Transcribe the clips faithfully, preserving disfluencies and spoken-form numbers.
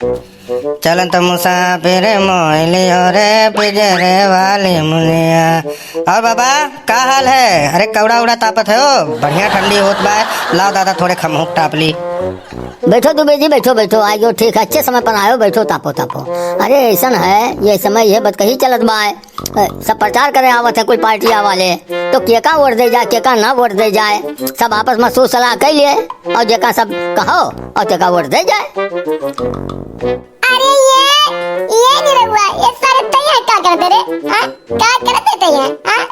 चलत मुसाफिर मोह लियो रे पिंजरे वाली मुनिया। और बाबा, का हाल है? अरे कौड़ा उड़ा तापत है हो, बढ़िया ठंडी होत बा। लाओ दादा, थोड़े खमहू टाप ली। बैठो दुबे जी, बैठो, बैठो, आइयो, ठीक है, अच्छे समय पर आयो, बैठो, तापो, तापो। अरे ऐसन है, ये समय ये बतकही चलत बा। अ, सब प्रचार करे आवत है कुल पार्टिया वाले, तो केका वोट दे जाए, केका ना वोट दे जाए, सब आपस में सोच सलाह कर लिए और जेका सब कहो और तेका वोट दे जाए। अरे ये, ये निरहुआ, ये सारे तैयार का करते रे? हाँ? का करते तैयार? हाँ?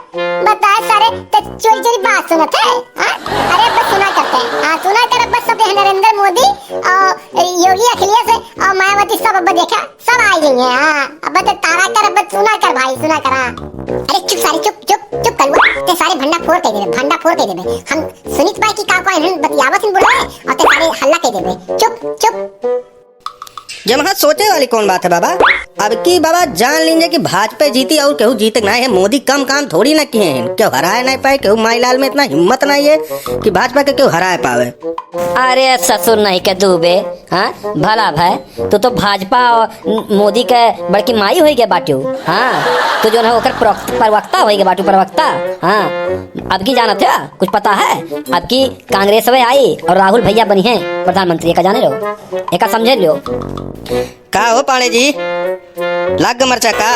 बता सारे, ते चोरी चोरी बात सुनत है? हाँ? अरे बस सुना करते हैं। हाँ, सुना कर बस सब नरेंद्र मोदी और योगी अखिलेश और मायावती सब अब देखा। सब आई गई हैं, हाँ। अब तो तारा कर, अब सुना कर भाई, सुना कर, हाँ। अरे चुप सारे, चुप, चुप, चुप कलुआ। ते सारे भंडा फोड़ कह देबे, भंडा फोड़ कह देबे। हम सुनित पाए कि का को इन्हन बतियावत हिन बुढ़वे, और ते सारे हल्ला कह देबे। चुप, चुप। जमहा सोचे वाली कौन बात है बाबा? अब की बाबा जान लीजिए कि भाजपा जीती और केहू जीते ना है। मोदी कम काम थोड़ी ना किए हैं, केहू हराए नहीं पाए, केहू माई लाल में इतना हिम्मत नहीं है कि भाजपा के केहू हराए पावे। अरे ससुर नहीं के दूबे, हाँ, भला भाई, तू तो भाजपा और मोदी के बड़की माई होई गए बाटू। हाँ, तू जो है ओकर प्रवक्ता, प्रवक्ता होई गए बाटू, प्रवक्ता। हाँ, अब की जानत है, कुछ पता है? अब की कांग्रेस वे आई और राहुल भैया बनी है प्रधानमंत्री, एका जाने लो, एका समझे लो। का हो पांडे जी, लाग ग मरचा का?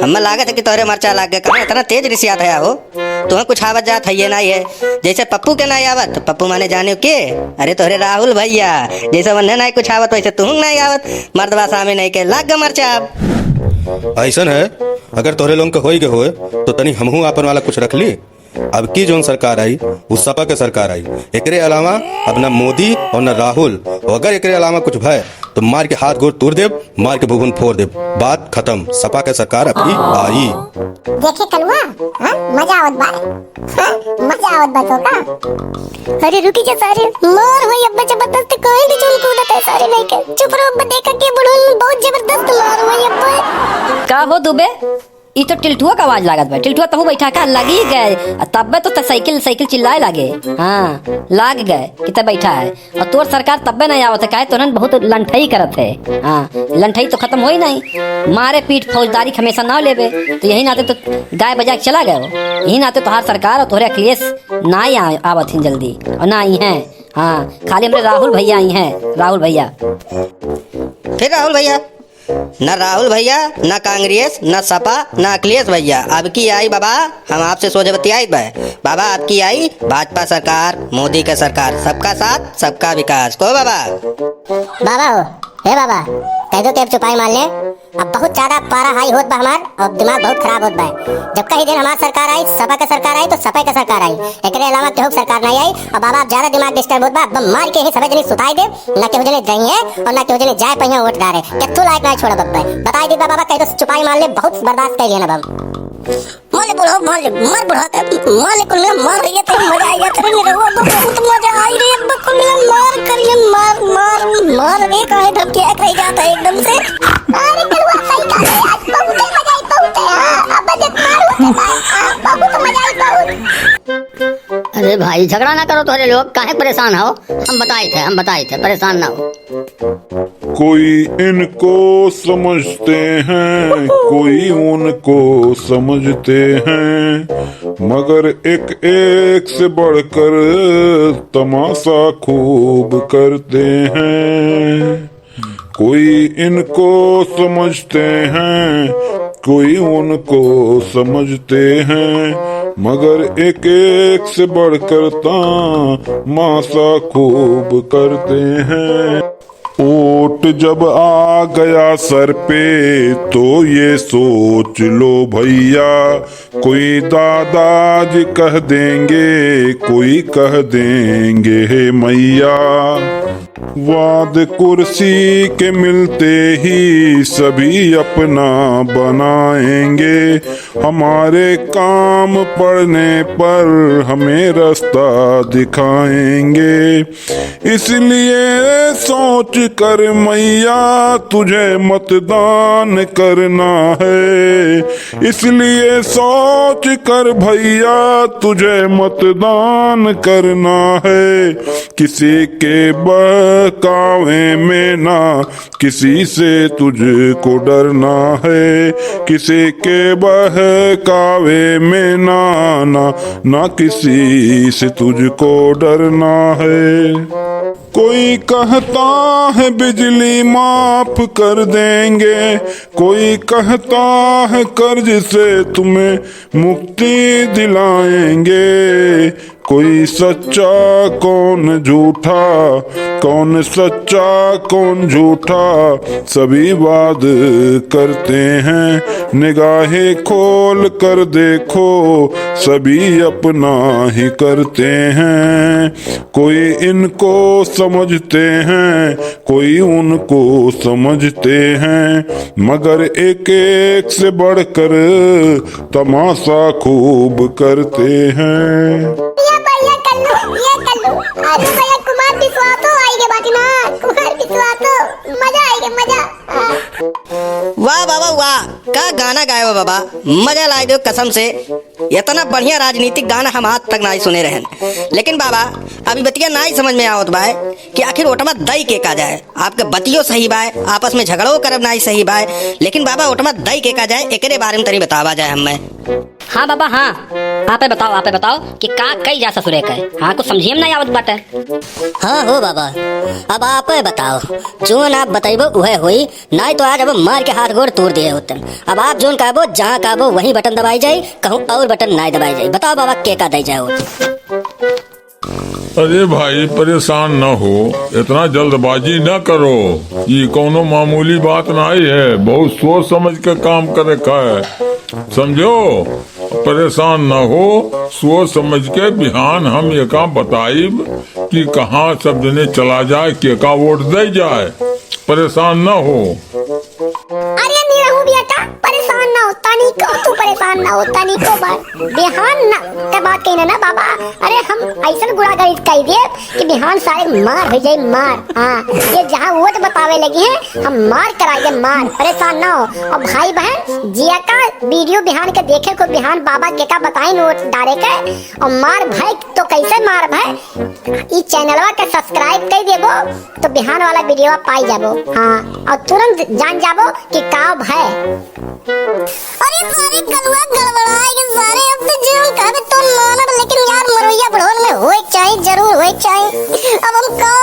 हमें लागत है कि तोहरे मरचा लाग गए। कहाँ इतना तेज रिसियात है हो? तुम्हें कुछ आवत जात है ये नहीं है। जैसे पप्पू के नहीं आवत, तो पप्पू माने जाने के? अरे तोहरे राहुल भैया, जैसे उन्हें नहीं कुछ आवत, वैसे तुहूं नहीं आवत। मर्दबा सामने नहीं के, लाग ग मरचा अब। ऐसन है, अगर तोहरे लोगन के होई गए होए, तो तनी हमहू आपन वाला कुछ रख ली। अब की जौन सरकार आई, उ सपा के सरकार आई। एकरे अलावा अब ना मोदी और ना राहुल, और अगर एकरे अलावा कुछ भय, तो मार के हाथ गोड़ तोड़ देब, मार के भुभुन फोड़ देब। बात खत्म, सपा के सरकार अब की आई। देखे कलुआ, हाँ, मजा आवत बा, हाँ, मजा आवत बा तो का। अरे रुकी जा सारे, मार होई अब्बा जबरदस्त, कोई भी चुन कूदत है सारे नहीं के। चुप रहो अब्बा, देखा के बुढ़ऊ में बहुत जबरदस्त मार होई अब्बा। का हो दुबे? ई तो टिल्टुआ का आवाज लागत बा। टिल्टुआ तहू बैठा का लगी गए। आ तब्बे तो त साइकिल, साइकिल चिल्लाए लागे। हाँ, लाग गए कि त बैठा है। और तोर सरकार तब्बे नहीं आवत है, काहे तोरन बहुत लंठई करत है। हाँ, लंठई तो खत्म होई नहीं। मारे पीट फौजदारी हमेशा ना लेबे, तो यही नाते तो गाय बजा के चला गए हो। यही नाते तोहार सरकार और तोहरे अखिलेश ना ही आ-, आवत हैं जल्दी और ना आई हैं। हाँ, खाली हमरे राहुल भैया आई हैं, राहुल भैया। फिर राहुल भैया? ना राहुल भैया, ना कांग्रेस, ना सपा, ना अखिलेश भैया। अब की आई बाबा, हम आपसे सोझे बतियाइत बा। बाबा, अब की आई भाजपा सरकार, मोदी का सरकार, सबका साथ, सबका विकास। को बाबा? बाबा हो, हे बाबा, कह दो कि अब चुपाई मार ले। अब बहुत ज्यादा पारा हाई होत बा हमार, और दिमाग बहुत खराब होत बा। जब कहीं दिन हमार सरकार आई, सपा का सरकार आई, तो सपा का सरकार आई। एकरे अलावा केहू के सरकार नहीं आई। और बाबा, अब ज्यादा दिमाग डिस्टर्ब होत बा, अब मार के ही सबै जनी सुताई दे, ना केहू जनी जाई है और ना केहू जनी जाए पहिया वोट डारे। केतु लायक नहीं छोड़ा बब्बे। बताई दी बाबा, कह दो चुपाई मार ले, बहुत बर्दाश्त कर लिया ना बम। मार ले बुढ़ो, मार ले, मार बुढ़ो के, मार ले कुल मिला मार रही है, तो मजा आई जाता है मेरे वो, बहुत मजा आई रे, अब कुल मिला मार करिए, मार, मार, मार रे, काहे धमकी एक रह जाता है एकदम से। अरे कलुआ सही कहा है, आज बहुत ही मजा आई, बहुत है, हाँ, अब जब मार होते भाई, हाँ, बहुत मजा आई, बहुत। अरे भाई, झगड़ा ना करो तोहरे लोग, काहे परेशान हो? हम बताइत है, हम बताइत है, परेशान ना हो। कोई इनको समझते हैं, कोई उनको समझते हैं, मगर एक एक से बढ़कर तमाशा खूब करते हैं। कोई इनको समझते हैं, कोई उनको समझते हैं, मगर एक एक से बढ़कर तमाशा खूब करते हैं। ओट जब आ गया सर पे तो ये सोच लो भैया, कोई दादाजी कह देंगे, कोई कह देंगे हे मैया। वाद कुर्सी के मिलते ही सभी अपना बनाएंगे, हमारे काम पड़ने पर हमें रास्ता दिखाएंगे। इसलिए सोच कर मैया तुझे मतदान करना है, इसलिए सोच कर भैया तुझे मतदान करना है। किसी के बस बहकावे में ना, किसी से तुझको डरना है। किसी के बहकावे में ना, ना, ना किसी से तुझको डरना है। कोई कहता है बिजली माफ कर देंगे, कोई कहता है कर्ज से तुम्हें मुक्ति दिलाएंगे। कोई सच्चा कौन झूठा, कौन सच्चा कौन झूठा, सभी वाद करते हैं। निगाहें खोल कर देखो, सभी अपना ही करते हैं। कोई इनको समझते हैं, कोई उनको समझते हैं, मगर एक एक से बढ़कर तमाशा खूब करते हैं। ये भैया कल्लू, ये कल्लू। अरे भैया, कुमार विश्वासो आई के बाटी ना, कुमार विश्वासो, मजा आई के, मजा। वाह बाबा वाह, का गाना गाए हो बाबा, मजा लाए दो कसम से। इतना बढ़िया राजनीतिक गाना हम आज तक नाई सुने रहन। लेकिन बाबा, अभी बतिया नाई समझ में आवत बाय कि आखिर ओटमा दई के का जाए। आपके बतियो सही बाय, आपस में झगड़ो करब नाई सही बाय, लेकिन बाबा, ओटमा दई के का जाए, एकरे बारे में तनी बतावा जाए हमें। हाँ बाबा, हाँ, आपे बताओ, आपे बताओ कि का कई जा ससुरे के। हाँ, कुछ समझिए में नाई आवत बाटे। हाँ हो बाबा, अब आपे बताओ, जोन आप बतइबो उहे होई, नाई तो आज अब मार के हाथ गोड़ तोड़ दिए होतन। अब आप जोन कहबो, जहाँ कहबो, वहीं बटन दबाई जाई, कहूँ और बटन नाई दबाई जाई। बताओ बाबा, के का दई जाए वोट? अरे भाई, परेशान न हो, इतना जल्दबाजी न करो। ये कौनो मामूली बात नाई है, बहुत सोच समझ के काम करे का है, समझो। परेशान न हो, सोच समझ के बिहान हम एका बताइब कि कहाँ सब जने चला जाए, केका वोट दे जाए। परेशान न हो। अरे निरहू बेटा, परेशान ना हो, तनिको तू परेशान ना हो, तनिको बार। बिहान ना के बात कही ना, ना बाबा, अरे हम ऐसन गुंडागर्दी कह दिए कि बिहान सारे मार हो जाए, मार। हाँ, ये जहाँ वोट बतावे लगी है, हम मार कराए, मार, परेशान ना हो। और भाई बहन, जिया का वीडियो बिहान के देखे को, बिहान बाबा के का बताइन वोट डारे के, और मार भाई तो कैसे मार भाई, ई चैनलवा के subscribe कर देबो तो बिहान वाला वीडियो पाई जाबो। हाँ, और तुरंत जान जाबो कि का भय। अरे सारे कलुआ गड़बड़ाए के सारे, अब तो जीवन कहबे तो मानब, लेकिन यार मरोइया बुढ़वन में होए के चाही, जरूर होए के चाही। अब हम का